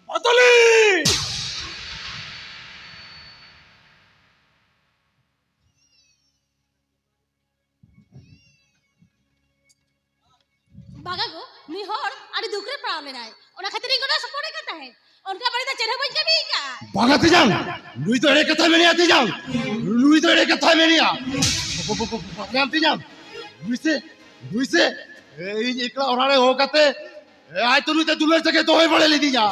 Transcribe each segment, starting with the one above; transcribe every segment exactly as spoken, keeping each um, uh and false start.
ᱢᱟᱛᱟᱞᱤ! ᱵᱟᱝᱟ ᱜᱚ, ᱱᱩᱭ ᱦᱚᱲ ᱟᱹᱰᱤ ᱫᱩᱠ ᱨᱮ ᱯᱟᱲᱟᱣ ᱞᱮᱱᱟᱭ, ᱚᱱᱟ ᱠᱷᱟᱹᱛᱤᱨ ᱤᱧ ᱜᱚᱲᱚ ᱥᱚᱯᱚᱦᱚᱫ ᱮ ᱠᱟᱱ ᱛᱟᱦᱮᱸᱫ᱾ ᱚᱱᱠᱟ ᱵᱟᱹᱲᱤᱡ ᱫᱚ ᱪᱮᱫ ᱦᱚᱸ ᱵᱟᱹᱧ ᱠᱟᱹᱢᱤ ᱟᱠᱟᱫᱼᱟ᱾ ᱵᱟᱝᱟ ᱛᱮᱡᱟᱝ, ᱱᱩᱭ ᱫᱚ ᱮᱲᱮ ᱠᱟᱛᱷᱟᱭ ᱢᱮᱱᱮᱜᱼᱟ ᱛᱮᱡᱟᱝ, ᱱᱩᱭ ᱫᱚ ᱮᱲᱮ ᱠᱟᱛᱷᱟᱭ ᱢᱮᱱᱮᱜᱼᱟ᱾ ᱵᱟᱝᱟ ᱛᱮᱡᱟᱝ, ᱱᱩᱭ ᱥᱮ, ᱱᱩᱭ ᱥᱮ, ᱮ, ᱤᱧ ᱮᱠᱞᱟ ᱚᱲᱟᱜ ᱨᱮ ᱦᱚᱦᱚ ᱠᱟᱛᱮ, ᱮ, ᱟᱡ ᱛᱚ ᱱᱩᱭ ᱫᱚ ᱫᱩᱞᱟᱹᱲ ᱛᱮᱜᱮ ᱫᱚᱦᱚᱭ ᱵᱟᱲᱟ ᱞᱤᱫᱤᱧᱟ᱾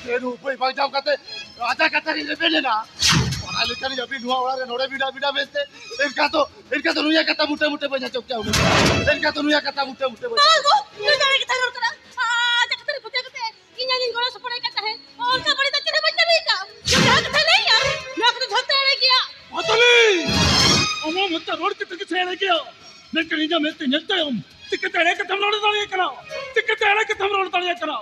ᱪᱮᱫ ᱩᱯᱟᱹᱭ ᱵᱟᱝ ᱧᱟᱢ ᱠᱟᱛᱮ ᱨᱟᱡᱟ ᱠᱟᱛᱷᱟ ᱨᱤᱧ ᱨᱮᱵᱮᱱ ᱮᱱᱟ᱾ ᱚᱱᱟ ᱞᱮᱠᱟᱱᱤᱡ ᱟᱹᱵᱤᱱ ᱱᱚᱣᱟ ᱚᱲᱟᱜ ᱨᱮ ᱱᱚᱰᱮ ᱢᱮᱱᱟᱜ ᱵᱤᱱᱟ ᱢᱮᱱᱛᱮ, ᱮᱱᱠᱷᱟᱱ ᱫᱚ, ᱮᱱᱠᱷᱟᱱ ᱫᱚ ᱱᱩᱭᱟᱜ ᱠᱟᱛᱷᱟ ᱢᱩᱴᱮ ᱢᱩᱴᱮ ᱵᱟᱹᱧ ᱟᱸᱡᱚᱢ ᱠᱮᱭᱟ ᱩᱱᱤ᱾ ᱮᱱᱠᱷᱟᱱ ᱫᱚ ᱱᱩᱭᱟᱜ ᱠᱟᱛᱷᱟ ᱢᱩᱴᱮ ᱢᱩᱴᱮ ᱵᱟᱹᱧ ᱵᱟᱝ ᱟᱸᱡᱚᱢ ᱜᱚ, ᱱᱩᱭ ᱫᱚ ᱮᱲᱮ ᱠᱟᱛᱷᱟᱭ ᱨᱚᱲ ᱠᱟᱱᱟ᱾ ᱟᱡᱟᱜ ᱠᱟᱛᱷᱟ ᱨᱮ ᱯᱟᱹᱛᱭᱟᱹᱣ ᱠᱟᱛᱮ ᱤᱧ ᱟᱡᱤᱧ ᱜᱚᱲᱚ ᱥᱚᱯᱚᱦᱚᱫ ᱮ ᱠᱟᱱ ᱛᱟᱦᱮᱸᱫ᱾ ᱚᱱᱠᱟ ᱵᱟᱹᱲᱤᱡ ᱫᱚ ᱪᱮᱫ ᱦᱚᱸ ᱵᱟᱹᱧ ᱠᱟᱹᱢᱤ ᱟᱠᱟᱫ᱾ ᱡᱟᱦᱟᱸ ᱠᱟᱛᱷᱟᱭ ᱞᱟᱹᱭᱟ, ᱱᱚᱣᱟ ᱠᱚᱫᱚ ᱡᱷᱚᱛᱚ ᱮᱲᱮ ᱜᱮᱭᱟ᱾ ᱢᱟᱛᱟᱞᱤ! ᱟᱢᱟᱜ ᱢᱚᱪᱟ ᱨᱚᱲ ᱠᱟᱛᱮ ᱜᱮ ᱥᱮ ᱮᱲᱮ ᱜᱮᱭᱟ᱾ ᱢᱮᱱᱠᱷᱟᱱ ᱤᱧᱟᱹᱜ ᱢᱮᱫ ᱛᱮ ᱧᱮᱞ ᱛᱟᱭᱚᱢ ᱪᱤᱠᱟᱹᱛᱮ ᱮᱲᱮ ᱠᱟᱛᱷᱟᱢ ᱨᱚᱲ ᱫᱟᱲᱮᱭᱟᱜ ᱠᱟᱱᱟ? ᱪᱤᱠᱟᱹᱛᱮ ᱮᱲᱮ ᱠᱟᱛᱷᱟᱢ ᱨᱚᱲ ᱫᱟᱲᱮᱭᱟᱜ ᱠᱟᱱᱟ?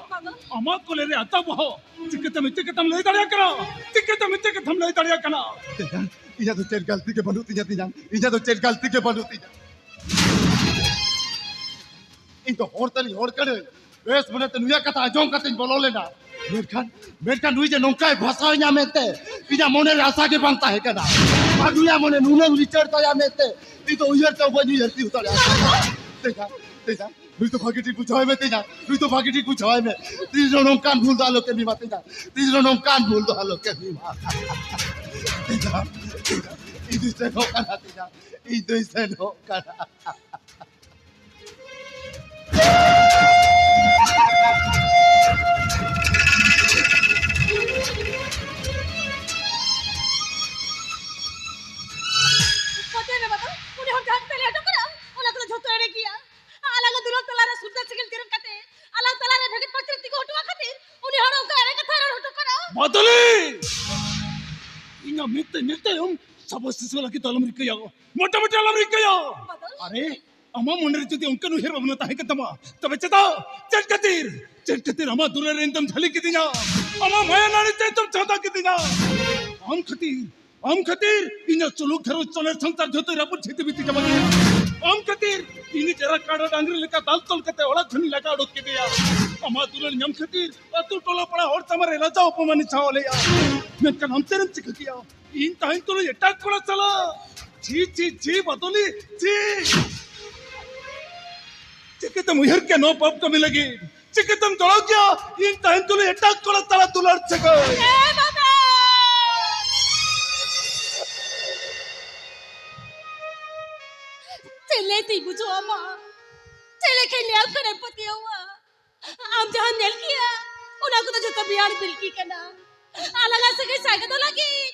ᱟᱢᱟᱜ ᱠᱚᱞᱮ ᱨᱮ ᱟᱛᱟ ᱵᱚᱦᱚᱜ, ᱪᱤᱠᱟᱹᱛᱮ ᱢᱤᱪᱷᱟᱹ ᱠᱟᱛᱷᱟᱢ ᱞᱟᱹᱭ ᱫᱟᱲᱮᱭᱟᱜ ᱠᱟᱱᱟ? ᱪᱤᱠᱟᱹᱛᱮ ᱢᱤᱪᱷᱟᱹ ᱠᱟᱛᱷᱟᱢ ᱞᱟᱹᱭ ᱫᱟᱲᱮᱭᱟᱜ ᱠᱟᱱᱟ? ᱛᱮᱡᱟᱝ, ᱤᱧᱟᱹᱜ ᱫᱚ ᱪᱮᱫ ᱜᱟᱹᱞᱛᱤ ᱜᱮ ᱵᱟᱹᱱᱩᱜ ᱛᱤᱧᱟᱹ ᱛᱮᱡᱟᱝ, ᱤᱧᱟᱹᱜ ᱫᱚ ᱪᱮᱫ ᱜᱟᱹᱞᱛᱤ ᱜᱮ ᱵᱟᱹᱱᱩᱜ ᱛᱤᱧᱟᱹ᱾ ᱤᱧ ᱫᱚ ᱦᱚᱲ ᱛᱟᱹᱞᱤᱧ ᱦᱚᱲ ᱠᱟᱹᱱᱟᱹᱧ᱾ ᱵᱮᱥ ᱢᱚᱱᱮᱛᱮ ᱱᱩᱭᱟᱜ ᱠᱟᱛᱷᱟ ᱟᱸᱡᱚᱢ ᱠᱟᱛᱮᱧ ᱵᱚᱞᱚ ᱞᱮᱱᱟ᱾ ᱢᱮᱱᱠᱷᱟᱱ, ᱢᱮᱱᱠᱷᱟᱱ ᱱᱩᱭ ᱡᱮ ᱱᱚᱝᱠᱟᱭ ᱵᱷᱟᱥᱟᱣᱤᱧᱟ ᱢᱮᱱᱛᱮ ᱤᱧᱟᱹᱜ ᱢᱚᱱᱮ ᱨᱮ ᱟᱥᱟ ᱜᱮ ᱵᱟᱝ ᱛᱟᱦᱮᱸ ᱠᱟᱱᱟ᱾ ᱟᱨ ᱱᱩᱭᱟᱜ ᱢᱚᱱᱮ ᱱᱩᱱᱟᱹᱜ ᱞᱤᱪᱟᱹᱲ ᱛᱟᱭᱟ ᱢᱮᱱᱛᱮ ᱤᱧ ᱫᱚ ᱩᱭᱦᱟᱹᱨ ᱛᱮ ᱵᱟᱹᱧ ᱩᱭᱦᱟᱹᱨ ᱛᱤᱭᱳᱜ ᱫᱟᱲᱮᱭᱟᱜ ᱠᱟᱱᱟ᱾ ᱛᱮᱡᱟᱝ, ᱛᱮᱡᱟᱝ, ᱱᱩᱭ ᱫᱚ ᱵᱷᱟᱹᱜᱤ ᱴᱷᱤᱠ ᱵᱩᱡᱷᱟᱹᱣ ᱢᱮ ᱛᱮᱡᱟᱝ, ᱱᱩᱭ ᱫᱚ ᱵᱷᱟᱹᱜᱤ ᱴᱷᱤᱠ ᱵᱩᱡᱷᱟᱹᱣ ᱢᱮ᱾ ᱛᱤᱥ ᱨᱮᱦᱚᱸ ᱱᱚᱝᱠᱟᱱ ᱵᱷᱩᱞ ᱫᱚ ᱟᱞᱚ ᱠᱟᱹᱢᱤ ᱢᱟ ᱛᱮᱡᱟᱝ, ᱛᱤᱥ ᱨᱮᱦᱚᱸ ᱱᱚᱝᱠᱟᱱ ᱵᱷᱩᱞ ᱫᱚ ᱟᱞᱚ ᱠᱟᱹᱢᱤ ᱢᱟ᱾ ᱛᱮᱡᱟᱝ, ᱛᱮᱡᱟᱝ, ᱤᱧ ᱫᱚᱧ ᱥᱮᱱᱚᱜ ᱠᱟᱱᱟ ᱛᱮᱡᱟᱝ, ᱤᱧ ᱫᱚᱧ ᱥᱮᱱᱚᱜ ᱠᱟᱱᱟ᱾ ᱯᱟᱹᱛᱭᱟᱹᱣ ᱢᱮ ᱵᱟᱵᱟ, ᱩᱱᱤ ᱦᱚᱲ ᱡᱟᱦᱟᱸ ᱠᱟᱛᱷᱟᱭ ᱞᱟᱹᱭ ᱦᱚᱴᱚ ᱠᱟᱜᱼᱟ, ᱚᱱᱟ ᱠᱚᱫᱚ ᱡᱷᱚᱛᱚ ᱮᱲᱮ ᱜᱮᱭᱟ᱾ ᱟᱞᱟᱝ ᱫᱚ ᱫᱩᱞᱟᱹᱲ ᱛᱟᱞᱟᱨᱮ ᱥᱩᱠ ᱫᱚ ᱥᱮᱸᱜᱮᱞ ᱡᱮᱨᱮᱫ ᱠᱟᱛᱮ ᱟᱞᱟᱝ ᱵᱟᱫᱚᱞᱤ! ᱤᱧᱟᱜ ᱢᱮᱫ ᱛᱮ ᱧᱮᱞ ᱛᱟᱭᱚᱢ ᱥᱟᱵᱟ ᱥᱤᱥᱩ ᱞᱟᱹᱜᱤᱫ ᱫᱚ ᱟᱞᱚᱢ ᱨᱤᱠᱟᱹᱭᱟ, ᱢᱚᱴᱟᱢᱩᱴᱤ ᱟᱞᱚᱢ ᱨᱤᱠᱟᱹᱭᱟ᱾ ᱵᱟᱫᱚᱞ? ᱟᱨᱮ, ᱟᱢᱟᱜ ᱢᱚᱱᱮ ᱨᱮ ᱡᱩᱫᱤ ᱚᱱᱠᱟᱱ ᱩᱭᱦᱟᱹᱨ ᱵᱷᱟᱵᱽᱱᱟ ᱛᱟᱦᱮᱸ ᱠᱟᱱ ᱛᱟᱢᱟ, ᱛᱚᱵᱮ ᱪᱮᱫᱟᱜ, ᱪᱮᱫ ᱠᱷᱟᱹᱛᱤᱨ, ᱪᱮᱫ ᱠᱷᱟᱹᱛᱤᱨ ᱟᱢᱟᱜ ᱫᱩᱞᱟᱹᱲ ᱨᱮ ᱤᱧ ᱫᱚᱢ ᱡᱷᱟᱹᱞᱤ ᱠᱤᱫᱤᱧᱟ? ᱟᱢᱟᱜ ᱢᱟᱭᱟ ᱱᱟᱹᱲᱤ ᱛᱮ ᱫᱚᱢ ᱪᱷᱟᱛᱟ ᱠᱤᱫᱤᱧᱟ? ᱟᱢ ᱠᱷᱟᱹᱛᱤᱨ, ᱟᱢ ᱠᱷᱟᱹᱛᱤᱨ ᱤᱧᱟᱜ ᱥᱩᱞᱩᱠ ᱜᱷᱟᱨᱚᱸᱡᱽ ᱪᱚᱞᱮ ᱥᱚᱝᱥᱟᱨ ᱡᱷᱚᱛᱚᱭ ᱨᱟᱹᱯᱩᱫ ᱪᱷᱤᱛᱤ ᱵᱤᱛᱤ ᱪᱟᱵᱟ ᱠᱮᱫᱟ᱾ ᱟᱢ ᱠᱷᱟᱹᱛᱤᱨ ᱤᱧ ᱪᱮᱦᱨᱟ ᱠᱟᱰᱟ ᱰᱟᱝᱨᱤ ᱞᱮᱠᱟ ᱫᱟᱞ ᱛᱚᱞ ᱠᱟᱛᱮ ᱚᱲᱟᱜ ᱠᱷᱚᱱᱤᱧ ᱞᱟᱜᱟ ᱩᱰᱩᱠ ᱠᱮᱫᱮᱭᱟ᱾ ᱟᱢᱟᱜ ᱫᱩᱞᱟᱹᱲ ᱧᱟᱢ ᱠᱷᱟᱹᱛᱤᱨ ᱟᱹᱛᱩ ᱴᱚᱞᱟ ᱯᱟᱲᱟ ᱦᱚᱲ ᱥᱟᱢᱟᱝ ᱨᱮ ᱞᱟᱡᱟᱣ ᱚᱯᱚᱢᱟᱱᱤᱧ ᱥᱟᱦᱟᱣ ᱞᱮᱭᱟ᱾ ᱢᱮᱱᱠᱷᱟᱱ ᱟᱢ ᱪᱮᱫ ᱮᱢ ᱪᱤᱠᱟᱹ ᱠᱮᱭᱟ? ᱤᱧ ᱛᱟᱦᱮᱸ ᱛᱩᱞᱩᱡ ᱮᱴᱟᱜ ᱠᱚᱲᱟ ᱥᱟᱞᱟᱜ? ᱪᱷᱤ, ᱪᱷᱤ, ᱪᱷᱤ, ᱵᱟᱫᱚᱞᱤ, ᱪᱷᱤ! ᱪᱤᱠᱟᱹᱛᱮᱢ ᱩᱭᱦᱟᱹᱨ ᱠᱮᱭᱟ ᱱᱚᱣᱟ ᱯᱟᱯ ᱠᱟᱹᱢᱤ ᱞᱟᱹᱜᱤᱫ? ᱪᱤᱠᱟᱹᱛᱮᱢ ᱡᱚᱲᱟᱣ ᱠᱮᱭᱟ ᱤᱧ ᱛᱟᱦᱮᱸ ᱛᱩᱞᱩᱡ ᱮᱴᱟᱜ ᱠᱚᱲᱟ ᱥᱟᱞᱟᱜ ᱫᱩᱞᱟᱹᱲ ᱥᱟᱹᱜᱟᱹᱭ? ᱮ ᱵᱟᱵᱟ! ᱪᱮᱫ ᱞᱟᱹᱭ ᱛᱤᱧ ᱵᱩᱡᱷᱟᱹᱣ ᱟᱢᱟ? ᱪᱮᱫ ᱞᱮᱠᱟᱧ ᱞᱟᱹᱭᱟᱢ ᱠᱷᱟᱱᱮᱢ ᱯᱟᱹᱛᱭᱟᱹᱣᱟ? ᱟᱢ ᱡᱟᱦᱟᱸᱢ ᱧᱮᱞ ᱠᱮᱭᱟ, ᱚᱱᱟ ᱠᱚᱫᱚ ᱡᱷᱚᱛᱚ ᱵᱷᱤᱭᱟᱲ ᱵᱤᱞᱠᱤ ᱠᱟᱱᱟ᱾ ᱟᱞᱟᱝᱟᱜ ᱥᱟᱹᱜᱟᱹᱭ ᱥᱟᱸᱜᱮ ᱫᱚ ᱞᱟᱹᱜᱤᱫ,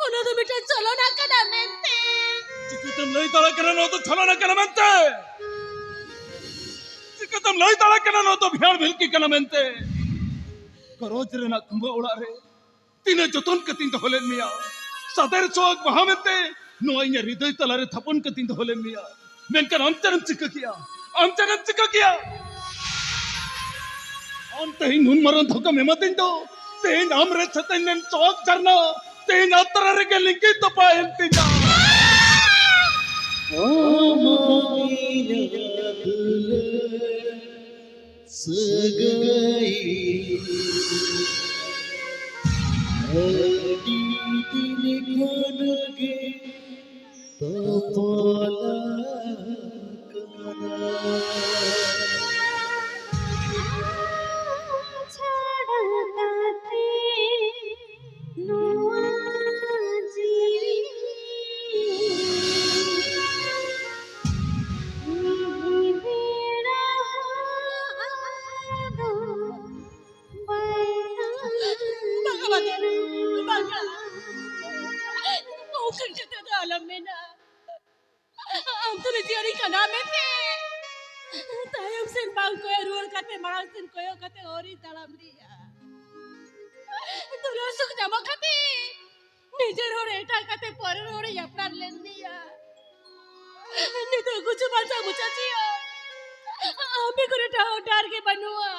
ᱚᱱᱟ ᱫᱚ ᱢᱤᱫᱴᱟᱝ ᱪᱷᱚᱞᱚᱱᱟ ᱠᱟᱱᱟ ᱢᱮᱱᱛᱮ᱾ ᱪᱤᱠᱟᱹᱛᱮᱢ ᱞᱟᱹᱭ ᱫᱟᱲᱮᱭᱟᱜ ᱠᱟᱱᱟ ᱱᱚᱣᱟ ᱫᱚ ᱪᱷᱚᱞᱚᱱᱟ ᱠᱟᱱᱟ ᱢᱮᱱᱛᱮ? ᱪᱤᱠᱟᱹᱛᱮᱢ ᱞᱟᱹᱭ ᱫᱟᱲᱮᱭᱟᱜ ᱠᱟᱱᱟ ᱱᱚᱣᱟ ᱫᱚ ᱵᱷᱤᱭᱟᱲ ᱵᱤᱞᱠᱤ ᱠᱟᱱᱟ ᱢᱮᱱᱛᱮ? ᱜᱷᱟᱨᱚᱸᱡᱽ ᱨᱮᱱᱟᱜ ᱠᱩᱸᱵᱟᱹ ᱚᱲᱟᱜ ᱨᱮ ᱛᱤᱱᱟᱹᱜ ᱡᱚᱛᱚᱱ ᱠᱟᱛᱮᱧ ᱫᱚᱦᱚ ᱞᱮᱫ ᱢᱮᱭᱟ᱾ ᱥᱟᱫᱮᱨ ᱥᱚᱣᱟᱜ ᱵᱟᱦᱟ ᱢᱮᱱᱛᱮ ᱱᱚᱣᱟ ᱤᱧᱟᱹᱜ ᱦᱨᱤᱫᱟᱹᱭ ᱛᱟᱞᱟᱨᱮ ᱛᱷᱟᱯᱚᱱ ᱠᱟᱛᱮᱧ ᱫᱚᱦᱚ ᱞᱮᱫ ᱢᱮᱭᱟ᱾ ᱢᱮᱱᱠᱷᱟᱱ ᱟᱢ ᱪᱮᱫ ᱮᱢ ᱪᱤᱠᱟᱹ ᱠᱮᱭᱟ? ᱟᱢ ᱪᱮᱫ ᱮᱢ ᱪᱤᱠᱟᱹ ᱠᱮᱭᱟ? ᱟᱢ ᱛᱮᱦᱮᱧ ᱱᱩᱱ ᱢᱟᱨᱟᱝ ᱫᱷᱳᱠᱟᱢ ᱮᱢᱟᱫᱤᱧ ᱫᱚ, ᱛᱮᱦᱮᱧ ᱟᱢ ᱨᱮ ᱥᱟᱛᱮᱧ ᱞᱮᱱ ᱪᱚᱠ ᱡᱷᱟᱨᱱᱟ, ᱛᱮᱦᱮᱧ ᱟᱛᱨᱟ ᱨᱮᱜᱮ ᱞᱤᱸᱜᱤ ᱛᱚᱯᱟᱭᱮᱱ ᱛᱤᱧᱟ᱾ ᱟᱢᱟᱜ ᱤᱧᱟᱹᱜ ᱫᱩᱞᱟᱹᱲ ᱥᱟᱹᱜᱟᱹᱭ ᱟᱹᱰᱤ ᱫᱤᱱ ᱠᱷᱚᱱ ᱜᱮ ᱛᱚᱯᱚᱞ ᱟᱠᱟᱱᱟ᱾ ᱪᱷᱟᱲᱟ ᱠᱟᱛᱮ ᱱᱚᱣᱟ ᱡᱤᱣᱤ ᱢᱤᱫ ᱵᱮᱲᱟ ᱦᱚᱸ ᱟᱫᱚ ᱵᱟᱭ ᱵᱟᱝᱟ, ᱵᱟᱝᱟ, ᱵᱟᱝᱟ᱾ ᱚᱱᱠᱟᱱ ᱠᱟᱛᱷᱟ ᱫᱚ ᱟᱞᱚᱢ ᱢᱮᱱᱟ᱾ ᱟᱢ ᱫᱚ ᱡᱤᱭᱚᱱᱤ ᱠᱟᱱᱟ ᱢᱮᱱᱛᱮ ᱛᱟᱭᱚᱢ ᱥᱮᱱ ᱵᱟᱝ ᱠᱚᱭᱚᱜ ᱨᱩᱣᱟᱹᱲ ᱠᱟᱛᱮ ᱢᱟᱲᱟᱝ ᱥᱮᱱ ᱠᱚᱭᱚᱜ ᱠᱟᱛᱮ ᱦᱚᱨᱤᱧ ᱛᱟᱲᱟᱢ ᱞᱮᱜᱼᱟ᱾ ᱫᱩᱞᱟᱹᱲ ᱥᱩᱠ ᱧᱟᱢᱚᱜ ᱠᱷᱟᱹᱛᱤᱨ ᱱᱤᱡᱮᱨ ᱦᱚᱲ ᱮᱴᱟᱜ ᱠᱟᱛᱮ ᱯᱚᱨᱮᱨ ᱦᱚᱲᱮ ᱟᱯᱱᱟᱨ ᱞᱮᱱ ᱢᱮᱭᱟ᱾ ᱱᱤᱛᱚᱜ ᱜᱩᱡᱩᱜ ᱵᱟᱧᱪᱟᱣ ᱢᱩᱪᱟᱹᱫ ᱡᱤᱭᱚᱱ ᱟᱯᱮ ᱠᱚᱨᱮ ᱮᱴᱟᱜ ᱰᱟᱦᱟᱨ ᱜᱮ ᱵᱟᱹᱱᱩᱜᱼᱟ,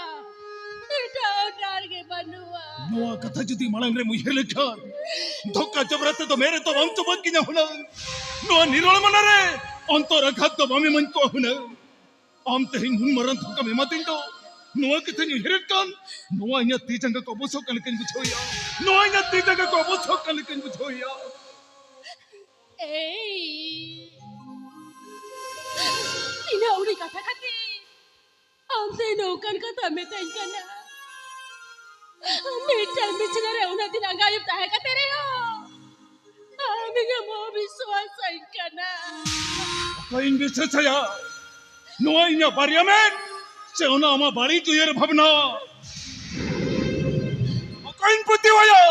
ᱮᱴᱟᱜ ᱰᱟᱦᱟᱨ ᱜᱮ ᱵᱟᱹᱱᱩᱜᱼᱟ᱾ ᱱᱚᱣᱟ ᱠᱟᱛᱷᱟ ᱡᱩᱫᱤ ᱢᱟᱲᱟᱝ ᱨᱮᱢ ᱩᱭᱦᱟᱹᱨ ᱞᱮᱠᱷᱟᱱ, ᱫᱷᱳᱠᱟ ᱡᱚᱵᱨᱟ ᱛᱮᱫᱚ ᱢᱮᱫ ᱨᱮᱫᱚ ᱵᱟᱢ ᱪᱚᱯᱚᱡ ᱠᱤᱧᱟ ᱦᱩᱱᱟᱹᱝ᱾ ᱱᱚᱣᱟ ᱱᱤᱨᱚᱲ ᱢᱚᱱᱮ ᱨᱮ ᱚᱱᱛᱚᱨ ᱟᱜᱷᱟᱛ ᱫᱚ ᱵᱟᱢ ᱮᱢᱟᱹᱧ ᱠᱚᱣᱟ ᱦᱩᱱᱟᱹᱝ᱾ ᱟᱢ ᱛᱮᱦᱮᱧ ᱱᱩᱱ ᱢᱟᱨᱟᱝ ᱫᱷᱳᱠᱟᱢ ᱮᱢᱟᱫᱤᱧ ᱫᱚ, ᱱᱚᱣᱟ ᱠᱟᱛᱷᱟᱧ ᱩᱭᱦᱟᱹᱨᱮᱫ ᱠᱟᱱ, ᱱᱚᱣᱟ ᱤᱧᱟᱹᱜ ᱛᱤ ᱡᱟᱸᱜᱟ ᱠᱚ ᱚᱵᱚᱥᱚᱜ ᱠᱟᱱ ᱞᱮᱠᱟᱧ ᱵᱩᱡᱷᱟᱹᱣᱮᱫᱼᱟ᱾ ᱱᱚᱣᱟ ᱤᱧᱟᱹᱜ ᱛᱤ ᱡᱟᱸᱜᱟ ᱠᱚ ᱚᱵᱚᱥᱚᱜ ᱠᱟᱱ ᱞᱮᱠᱟᱧ ᱵᱩᱡᱷᱟᱹᱣᱮᱫᱼᱟ᱾ ᱮᱭ, ᱤᱱᱟᱹ ᱟᱹᱣᱲᱤ ᱠᱟᱛᱷᱟ ᱠᱷᱟᱹᱛᱤᱨ ᱟᱢ ᱫᱚ ᱱᱚᱝᱠᱟᱱ ᱠᱟᱛᱷᱟ ᱢᱮᱛᱟᱹᱧ ᱠᱟᱱᱟ? ᱢᱤᱫᱴᱟᱝ ᱵᱤᱪᱷᱱᱟᱹ ᱨᱮ ᱩᱱᱟᱹᱜ ᱫᱤᱱ ᱟᱸᱜᱟᱭᱮᱢ ᱛᱟᱦᱮᱸ ᱠᱟᱛᱮ ᱨᱮᱦᱚᱸ ᱟᱢ ᱤᱧᱮᱢ ᱚᱵᱤᱥᱣᱟᱥᱟᱹᱧ ᱠᱟᱱᱟ᱾ ᱚᱠᱚᱭᱤᱧ ᱵᱤᱥᱣᱟᱥᱟᱭᱟ? ᱱᱚᱣᱟ ᱤᱧᱟᱹᱜ ᱵᱟᱨᱭᱟ ᱢᱮᱫ ᱥᱮ ᱚᱱᱟ ᱟᱢᱟᱜ ᱵᱟᱹᱲᱤᱡ ᱩᱭᱦᱟᱹᱨ ᱵᱷᱟᱵᱽᱱᱟ? ᱚᱠᱚᱭᱤᱧ ᱯᱟᱹᱛᱭᱟᱹᱣᱟᱭᱟ?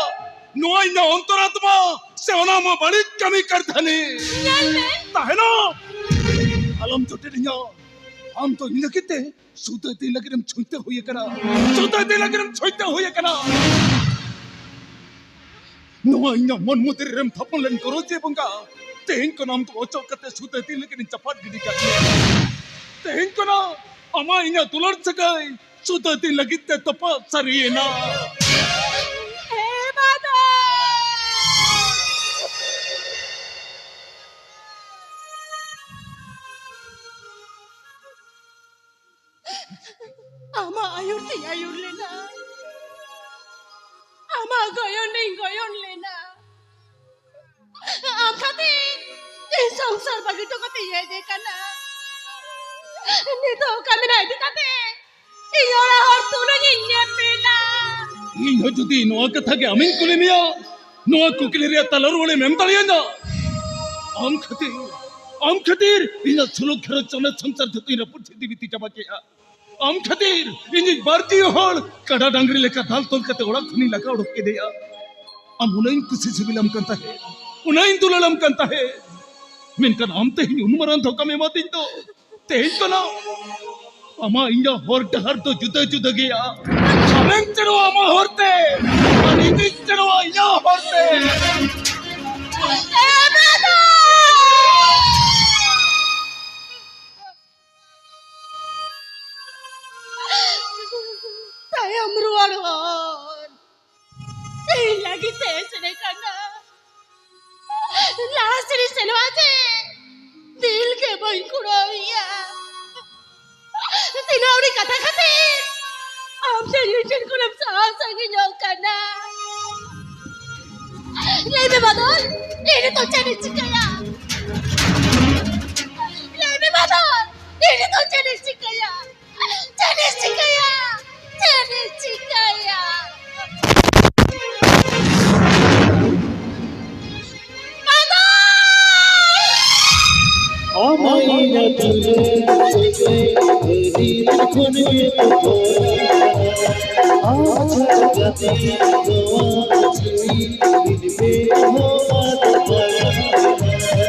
ᱱᱚᱣᱟ ᱤᱧᱟᱹᱜ ᱚᱱᱛᱚᱨᱟᱛᱢᱟ ᱥᱮ ᱚᱱᱟ ᱟᱢᱟᱜ ᱵᱟᱹᱲᱤᱡ ᱠᱟᱹᱢᱤ ᱠᱟᱨᱫᱷᱟᱹᱱᱤ? ᱧᱮᱞ ᱢᱮ᱾ ᱛᱟᱦᱮᱱᱟ᱾ ᱟᱞᱚᱢ ᱡᱚᱴᱮᱫᱤᱧᱟ᱾ ᱟᱢ ᱫᱚ ᱤᱧ ᱞᱟᱹᱜᱤᱫ ᱛᱮ ᱥᱩᱫᱷᱟᱹ ᱫᱤᱱ ᱞᱟᱹᱜᱤᱫ ᱮᱢ ᱪᱷᱩᱸᱛᱟᱹ ᱦᱩᱭ ᱟᱠᱟᱱᱟ᱾ ᱥᱩᱫᱷᱟᱹ ᱫᱤᱱ ᱞᱟᱹᱜᱤᱫ ᱮᱢ ᱪᱷᱩᱸᱛᱟᱹ ᱦᱩᱭ ᱟᱠᱟᱱᱟ᱾ ᱱᱚᱣᱟ ᱤᱧᱟᱹᱜ ᱢᱚᱱ ᱢᱚᱱᱫᱤᱨ ᱨᱮᱢ ᱛᱷᱟᱯᱚᱱ ᱞᱮᱱ ᱜᱚᱨᱚᱡᱮ ᱵᱚᱸᱜᱟ, ᱛᱮᱦᱮᱧ ᱠᱷᱚᱱ ᱟᱢ ᱫᱚ ᱚᱪᱚᱜ ᱠᱟᱛᱮ ᱥᱩᱫᱷᱟᱹ ᱫᱤᱱ ᱞᱟᱹᱜᱤᱫ ᱤᱧ ᱪᱟᱯᱟᱫ ᱜᱤᱰᱤ ᱠᱟᱜ ᱢᱮᱭᱟ᱾ ᱛᱮᱦᱮᱧ ᱠᱷᱚᱱᱟᱜ ᱟᱢᱟᱜ ᱤᱧᱟᱹᱜ ᱫᱩᱞᱟᱹᱲ ᱥᱟᱹᱜᱟᱹᱭ ᱥᱩᱫᱷᱟᱹ ᱫᱤᱱ ᱞᱟᱹᱜᱤᱫ ᱛᱮ ᱛᱚᱯᱟᱜ ᱥᱟᱹᱨᱤᱭᱮᱱᱟ᱾ ᱦᱮ ᱵᱟᱫᱚ! ᱟᱢᱟᱜ ᱟᱹᱭᱩᱨ ᱛᱤᱧ ᱟᱹᱭᱩᱨ ᱞᱮᱱᱟ, ᱟᱢᱟᱜ ᱜᱚᱭᱚᱱ ᱨᱤᱧ ᱜᱚᱭᱚᱱ ᱞᱮᱱᱟ᱾ ᱟᱢ ᱠᱷᱟᱹᱛᱤᱨ ᱤᱧ ᱥᱚᱝᱥᱟᱨ ᱵᱟᱹᱜᱤ ᱦᱚᱴᱚ ᱠᱟᱛᱮ ᱤᱧ ᱦᱮᱡ ᱟᱠᱟᱱᱟ᱾ ᱱᱤᱛᱚᱜ ᱚᱠᱟ ᱢᱮᱱᱟᱜ ᱤᱫᱤ ᱠᱟᱛᱮ ᱤᱧ ᱚᱲᱟᱜ ᱦᱚᱲ ᱛᱩᱞᱩᱡ ᱤᱧ ᱧᱮᱯᱮᱞᱟ᱾ ᱤᱧ ᱦᱚᱸ ᱡᱩᱫᱤ ᱱᱚᱣᱟ ᱠᱟᱛᱷᱟ ᱜᱮ ᱟᱢᱤᱧ ᱠᱩᱞᱤ ᱢᱮᱭᱟ, ᱱᱚᱣᱟ ᱠᱩᱠᱞᱤ ᱨᱮᱭᱟᱜ ᱛᱟᱞᱟ ᱨᱩᱣᱟᱹᱲᱮᱢ ᱮᱢ ᱫᱟᱲᱮᱭᱟᱹᱧᱟ? ᱟᱢ ᱠᱷᱟᱹᱛᱤᱨ, ᱟᱢ ᱠᱷᱟᱹᱛᱤᱨ ᱤᱧᱟᱹᱜ ᱥᱩᱞᱩᱠ ᱜᱷᱟᱨᱚᱸᱡᱽ ᱪᱟᱞᱟᱜ ᱥᱚᱝᱥᱟᱨ ᱡᱷᱚᱛᱚᱧ ᱨᱟᱹᱯᱩᱫ ᱪᱷᱤᱛᱤ ᱵᱤᱛᱤ ᱪᱟᱵᱟ ᱠᱮᱜᱼᱟ᱾ ᱟᱢ ᱠᱷᱟᱹᱛᱤᱨ ᱤᱧᱤᱡ ᱵᱟᱨ ᱡᱤᱣᱤ ᱦᱚᱲ ᱠᱟᱰᱟ ᱰᱟᱝᱨᱤ ᱞᱮᱠᱟ ᱫᱟᱞ ᱛᱚᱞ ᱠᱟᱛᱮ ᱚᱲᱟᱜ ᱠᱷᱚᱱᱤᱧ ᱞᱟᱜᱟ ᱩᱰᱩᱠ ᱠᱮᱫᱮᱭᱟ᱾ ᱟᱢ ᱩᱱᱟᱹᱜ ᱤᱧ ᱠᱩᱥᱤ ᱥᱤᱵᱤᱞᱟᱢ ᱠᱟᱱ ᱛᱟᱦᱮᱸᱫ, ᱩᱱᱟᱹᱜ ᱤᱧ ᱫᱩᱞᱟᱹᱲᱟᱢ ᱠᱟᱱ ᱛᱟᱦᱮᱸᱫ, ᱢᱮᱱᱠᱷᱟᱱ ᱟᱢ ᱛᱮᱦᱮᱧ ᱩᱱ ᱢᱟᱨᱟᱝ ᱫᱷᱳᱠᱟᱢ ᱮᱢᱟᱫᱤᱧ ᱫᱚ᱾ ᱛᱮᱦᱮᱧ ᱠᱷᱚᱱᱟᱜ ᱟᱢᱟᱜ ᱤᱧᱟᱹᱜ ᱦᱚᱨ ᱰᱟᱦᱟᱨ ᱫᱚ ᱡᱩᱫᱟᱹ ᱡᱩᱫᱟᱹ ᱜᱮᱭᱟ᱾ ᱟᱢᱮᱢ ᱪᱟᱞᱟᱣᱟ ᱟᱢᱟᱜ ᱦᱚᱨ ᱛᱮ, ᱤᱧ ᱫᱩᱧ ᱥᱮᱱᱚᱜᱼᱟ ᱤᱧᱟᱹᱜ ᱦᱚᱨ ᱛᱮ᱾ ᱛᱟᱭᱚᱢ ᱨᱩᱣᱟᱹᱲ ᱦᱚᱨ ᱤᱧ ᱞᱟᱹᱜᱤᱫ ᱛᱮ ᱥᱮᱱ ᱠᱟᱱᱟ᱾ ᱞᱟᱦᱟ ᱥᱮᱫ ᱤᱧ ᱥᱮᱱᱚᱜᱼᱟ ᱥᱮ ᱫᱤᱞ ᱜᱮ ᱵᱟᱹᱧ ᱠᱩᱲᱟᱹᱣᱮᱭᱟ᱾ ᱛᱤᱱᱟᱹᱜ ᱩᱰᱤ ᱠᱟᱛᱷᱟ ᱠᱷᱟᱹᱛᱤᱨ ᱟᱢ ᱫᱚ ᱤᱧ ᱴᱷᱮᱱ ᱠᱷᱚᱱᱮᱢ ᱥᱟᱦᱟ ᱥᱟᱺᱜᱤᱧᱚᱜ ᱠᱟᱱᱟ᱾ ᱞᱟᱹᱭ ᱢᱮ ᱵᱟᱫᱚᱞ, ᱤᱧ ᱱᱤᱛᱚᱜ ᱪᱮᱫ ᱤᱧ ᱪᱤᱠᱟᱹᱭᱟ? ᱞᱟᱹᱭ ᱢᱮ ᱵᱟᱫᱚᱞ, ᱤᱧ ᱱᱤᱛᱚᱜ ᱪᱮᱫ ᱤᱧ ᱪᱤᱠᱟᱹᱭᱟ? ᱪᱮᱫ ᱤᱧ ᱪᱤᱠᱟᱹᱭᱟ? ᱪᱮᱫ ᱤᱧ ᱪᱤᱠᱟᱹᱭᱟ? ᱵᱟᱫᱚᱞ! ᱟᱢᱟᱜ ᱤᱧᱟᱹᱜ ᱫᱩᱞᱟᱹᱲ ᱥᱟᱹᱜᱟᱹᱭ ᱟᱹᱰᱤ ᱫᱤᱱ ᱠᱷᱚᱱ ᱜᱮ ᱛᱚᱯᱚᱞ ᱟᱠᱟᱱᱟ᱾ ᱟᱢ ᱪᱷᱟᱰᱟ ᱠᱟᱛᱮ ᱱᱚᱣᱟ ᱡᱤᱣᱤ ᱤᱧ ᱯᱮ ᱦᱚᱸ ᱟᱫ ᱵᱟᱲᱟ ᱟᱠᱟᱱᱟ᱾